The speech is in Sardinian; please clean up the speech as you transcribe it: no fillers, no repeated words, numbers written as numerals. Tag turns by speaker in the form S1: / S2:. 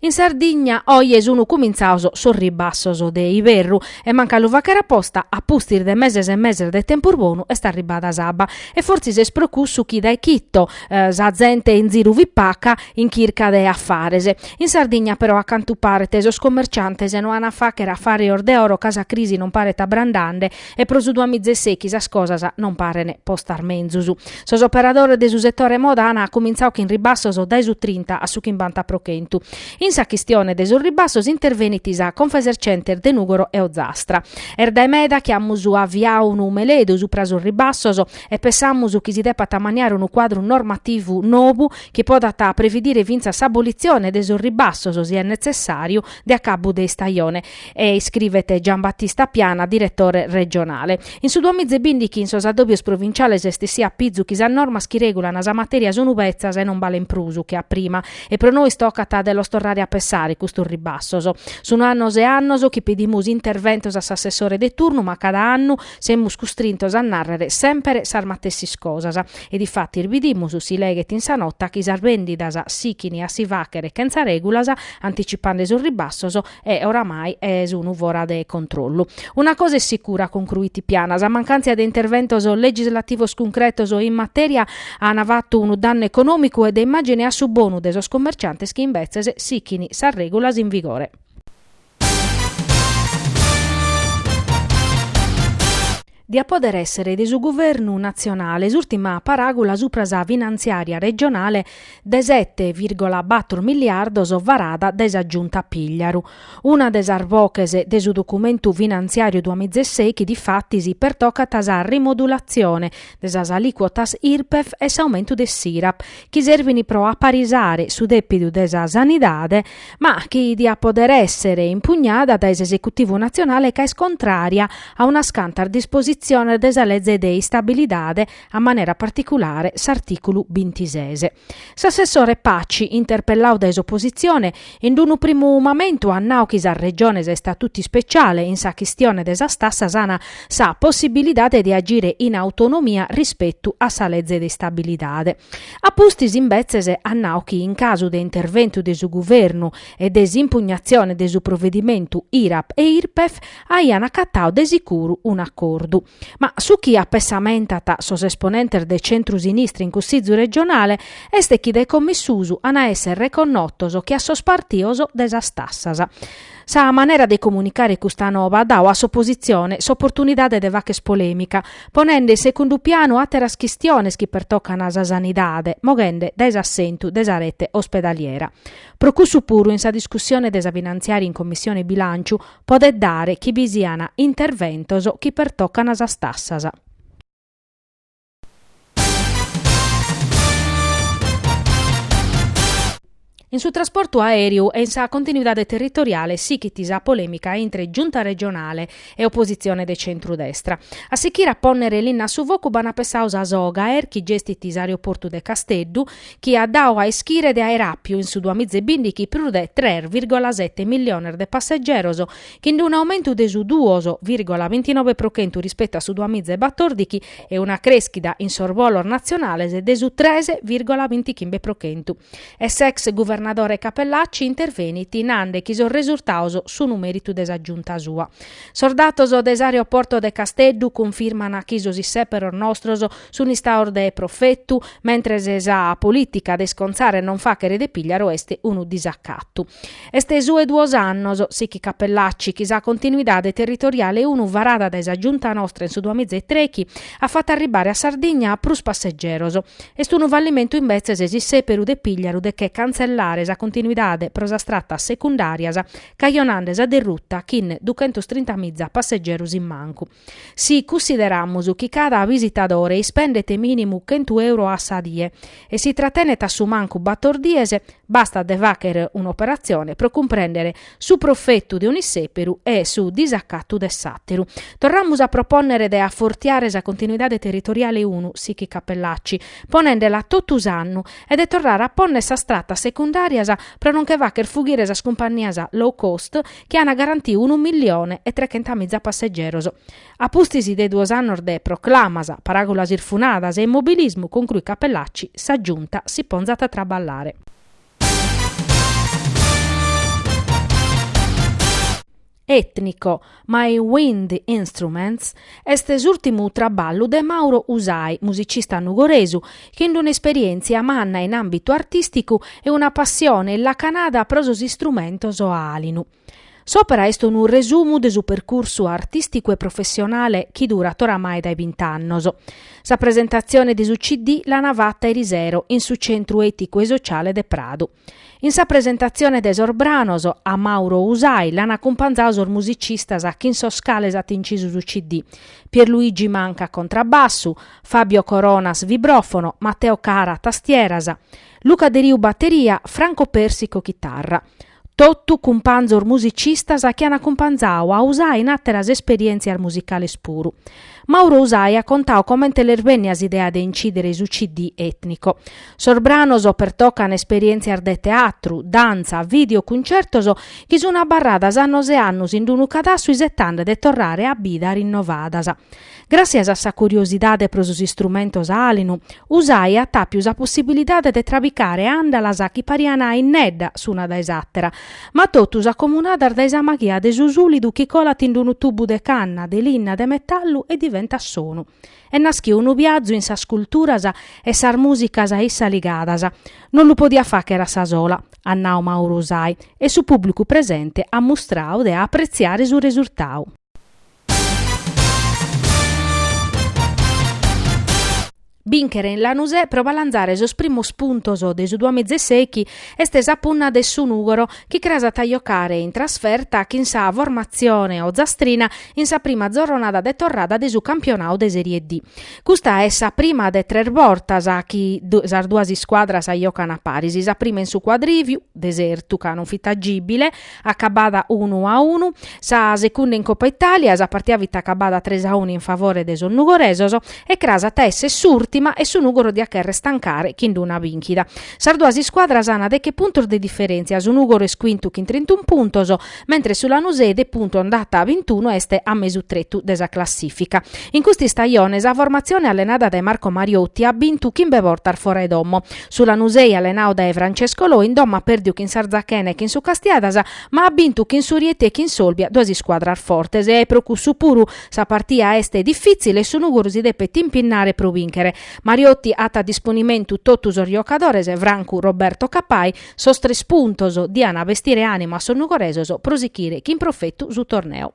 S1: In Sardigna oje sun cumintzaos sos ribassos de iberru e mancu a lu fàchere aposta, a pustis de meses e meses de tempus bonu est arribada s'abba e fortzis est pro cussu chi dae chito sa zente in ziru fit paca in chirca de afares. In Sardigna però a cantu paret sos commerciantes no an a fàchere afàrios de oro ca sa crisi non paret abrandande E pro su duamizeseichi sas cosas non paren postas menzus. Sos operadores de su setore moda an cumintzadu chin ribassos dae su trinta a su chimbanta pro chentu. In sa chistione de sos ribassos intervenit sa Confesercentes de Nùgoro e Ozastra. Est dae meda chi amus aviadu unu meledu supra sos ribassos e pessamus chi si depat ammaniare unu cuadru normativu nou chi podat previdire fintzas s'abolitzione de sos ribassos, si est netzessàriu, de acabu de istajone. E iscrivet Giambattista Piana, diretore regionale. In su duamizebindichi in sos addòbios provinciales est essiu a pizu chi sas normas chi règulan sa matèria sun betzas e non balen prus che a prima e pro nois tocat de los torrare a pessare custos ribassos. Sun annos e annos chi pedimus interventos a s'assessore de turnu ma cada annu semus custrintos a nàrrere semper sas matessis cosas e difatis bidimus, si leghet in sa nota, chi sas bèndidas sichin a si fàchere chentza règulas, anticipande sos ribassos, e oramai sunu fora de controllu. Una cosa est sicura, concruit Piana, sa mancàntzia de interventos legislativos cuncretos in matèria an fatu unu dannu econòmicu e de immàgine a su bonu de sos commerciantes chi imbetzes sichin sas règulas in vigore. Diat pòdere èssere de su Guvernu natzionale s'ùrtima paràgula supra sa finantziària regionale de sete vìrgola bator milliardos varada dae sa Giunta Pigliaru. Una de sas boches de su documentu finantziàriu duamizeseichi difatis pertocat sa rimodulatzione de sas alìcuotas Irpef e s'aumentu de s'Irap, chi servint pro aparisare su dèpidu de sa sanidade, ma chi diat pòdere èssere impugnada dae s'esecutivu natzionale ca est contrària a unas cantas dispositziones de sa leze de istabilidade, a manera particulare s'artìculu bintises. S'assessore Paci, interpelladu dae s'opositzione, in unu primu mamentu at nadu chi sas regiones a istatutu ispeciale in sa chistione de sas tassas an sa possibilidade de agire in autonomia rispetu a sa leze de istabilidade. A pustis imbetzes at nadu chi in casu de interventu de su guvernu e de s'impugnatzione de su provedimentu Irap e Irpef aian acatadu de sicuru un'acordu. Ma su chi apessamentat sos esponentes de centru-sinistra in Cussizu regionale est chi dae como in susu an a esser reconnotos che a sos partios de sas tassas. Sa manera de comunicare custa nova at dadu a s'opositzione s'oportunidade de fagher polèmica, ponende in segundu pianu àteras chistiones chi pertocan sa sanidade, moghende dae s'assentu de sa rete ospedaliera. Pro cussu puru in sa discussione de sa finantziària in Commissione Bilànciu podet dare chi bi sian interventos chi pertocan sas tassas. In su trasportu aèreu e in sa continuidade territoriale sighit sa polèmica intre Giunta regionale e opositzione de centru-destra. A sichire a pònnere linna a su focu b'ant pessadu sa Sogaer, chi gestit s'aeroportu de Casteddu, chi at dadu a ischire de aer àpiu in su duamizebìndichi prus de tres vìrgola sete milliones de passegeros, chin un'aumentu de su duos vìrgola bintinoe pro chentu rispetu a su duamizebatòrdichi e una crèschida in sos bolos natzionales de su tres vìrgola bintichimbe pro chentu. E s'ex guvernadore Cappellacci intervenit nande chi sos resurtados sun meritu de sa giunta sua. Sos datos de s'aeroporto de Casteddu cunfirman chi sos issèperos nostros sun istados de profetu, mentres sa polìtica de iscontzare e non fàghere de Pigliaru est unu disacatu. Est su 'e duos annos, sichit Cappellacci, chi sa continuidade territoriale unu varada dae sa giunta nostra in su duamizaetrechi at fatu arribbare a Sardigna prus passegeros. Est unu fallimentu imbetzes s'issèperu de Pigliaru de che cantzellare sa continuidade pro sas tratas secundàrias, cajonande sa derruta chin duchentostrintamìza passegeros in mancu. Si cussideramus chi cada visitadore ispendet mìnimu chentu euro a sa die e si tratenet a su mancu bator dies, bastat de fàghere un'operatzione pro cumprèndere su profetu de un'issèperu e su disacatu de s'àteru. Torramus a propònnere de afortiare sa continuidade territoriale unu, sichit Cappellacci, ponende·la totu s'annu e de torrare a pònnere sas tratas secundàrias pro non nche fàghere fughire sas cumpannias low cost chi an garantiu unu millione e trechentamìza passegeros. A pustis de duos annos de proclamas, paràgulas irfunadas e immobilismu, concruit Cappellacci, sa Giunta si ponzat a traballare. Etnico, My Wind Instruments est s'ùrtimu traballu de Mauro Usai, musicista nugoresu, chin un'esperièntzia manna in àmbitu artìsticu e una passione illacanada pro sos istrumentos a àlinu. S'òpera est unu resumu de su percursu artìsticu e professionale chi durat oramai dae bint'annos. Sa presentatzione de su CD l'ant fata erisero in su Centru Èticu e Sociale de Pradu. In sa presentatzione de sos branos, a Mauro Usai l'an acumpanzadu sos musicistas chin sos cales at incisu su CD, Pierluigi Manca contrabbassu, Fabio Coronas vibròfono, Matteo Cara tastieras, Luca Deriu bateria, Franco Persico chitarra. Totu cumpanzos musicistas chi an acumpanzadu a Usai in àteras esperièntzias musicales puru. Mauro Usai at contadu comente l'est bènnia s'idea de incìdere su CD Etnico. Sos branos pertocan esperièntzias de teatru, dantza, video, cuncertos chi sun abarradas annos e annos in unu cadassu isetande de torrare a bida rinnovadas. Gràssias a sa curiosidade pro sos istrumentos a àlinu, Usai at àpiu sa possibilidade de trabicare àndalas chi parian innedda s'una dae s'àtera, ma totus acomunadas dae sa maghia de su sùlidu chi colat in unu tubu de canna, de linna, de metallu e diventat sonu. Est naschiu unu biazu in sas culturas e sas mùsicas a issa ligadas. Non lu podia fàghere a sa sola, at nau Mauro Usai, e su pùblicu presente at mustrau de apretziare su resurtau. Bìnchere in Lanusè pro balanzare sos primos puntos de su duamizesèichi est sa punna de su Nùgoro chi cras at a jocare in trasferta chin sa formatzione ozastrina in sa prima zorronada de torrada de su campionadu de Serie D. Custa est sa prima de tres bortas chi sas duas iscuadras jocan paris, sa prima in su cuadrìviu, desertu ca non fit agìbile, acabada unu a unu, sa secunda in Copa Italia, sa partida fit acabada tres a unu in favore de sos nugoresos e cras at a esser s'ùrtima e su Nùgoro diat cherrer tancare chin d'una bìnchida. Sas duas iscuadras an deche puntos de diferèntzia, su Nùgoro est cuintu chin trintun puntos, mentres su Lanusei de puntos nd'at bintunu e est a mesu tretu de sa classìfica. In custa istajone sa formatzione allenada dae Marco Mariotti at bintu chimbe bortas fora 'e domo. Su Lanusei allenadu dae Francesco Loi in domo at pèrdiu chin s'Arzachena e chin su Castiadas, ma at bintu chin su Rieti e chin s'Olbia, duas iscuadras fortes e pro cussu puru sa partia est difìtzile e su Nùgoro si depet impinnare pro bìnchere. Mariotti at a disponimentu totu sos jocadores, francu Roberto Cappai, sos tres puntos dian bestire ànimu a sos nugoresos pro sichire chin profetu su torneu.